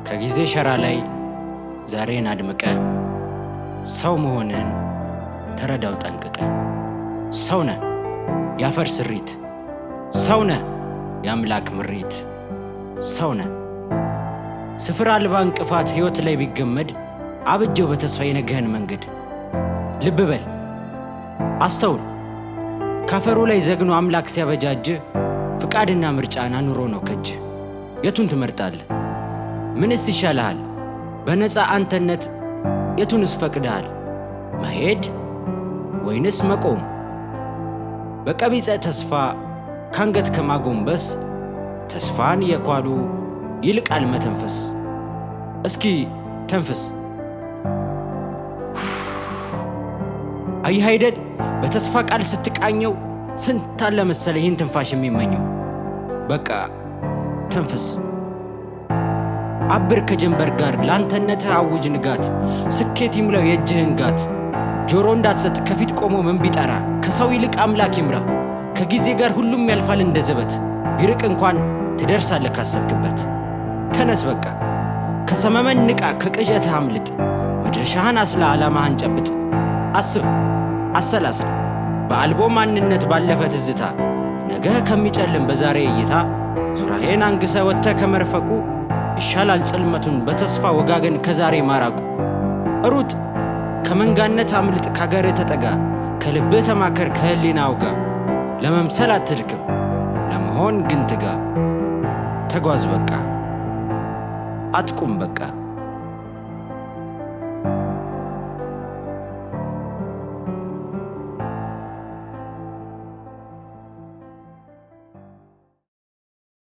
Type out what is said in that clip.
ከጊዜ ሸራ ላይ ዛሬን አድምቀ ሰው መሆንህን ተረዳው ጠንቅቀ። ሰው ነህ የአፈር ስሪት፣ ሰው ነህ የአምላክ ምሪት፣ ሰው ነህ። ስፍር አልባ እንቅፋት ሕይወት ላይ ቢገመድ አብጀው በተስፋ የነገህን መንገድ። ልብ በል አስተውል፣ ካፈሩ ላይ ዘግኖ አምላክ ሲያበጃጅህ ፍቃድና ምርጫን አኑሮ ነው ከጅ። የቱን ትመርጣለህ? ምንስ ይሻልሃል? በነፃ አንተነት የቱንስ ፈቅደሃል? መሄድ ወይንስ መቆም? በቀቢጸ ተስፋ ካንገት ከማጎንበስ ተስፋን የኳሉ ይልቃል መተንፈስ። እስኪ ተንፍስ። አየህ አይደል በተስፋ ቃል ስትቃኘው ስንት አለ መሰለ ይህን ትንፋሽ የሚመኘው። በቃ ተንፍስ። አብር ከጀንበር ጋር ለአንተነትህ አውጅ ንጋት። ስኬት ይሙላው የእጅህን ጋት። ጆሮ እንዳትሰጥ ከፊት ቆሞ ምን ቢጠራ ከሰው ይልቅ አምላክ ይምራ። ከጊዜ ጋር ሁሉም ያልፋል እንደ ዘበት። ቢርቅ እንኳን ትደርሳለህ ካሰብክበት። ተነስ በቃ ከሰመመን ንቃ፣ ከቅዠትህ አምልጥ። መድረሻህን አስላ፣ ዓላማህን ጨብጥ። አስብ፣ አሰላስል በአልቦ ማንነት ባለፈ ትዝታ። ነገህ ከሚጨልም በዛሬ እይታ ዙራዬን አንግሰ ወጥተህ ከመርፈቁ ይሻላል ጽልመቱን በተስፋ ወጋገን ከዛሬ ማራቁ። ሩጥ ከመንጋነት አምልጥ፣ ካገርህ ተጠጋ፣ ከልብህ ተማከር ከህሊና አውጋ። ለመምሰል አትድክም ለመሆን ግን ትጋ። ተጓዝ በቃ አትቁም በቃ።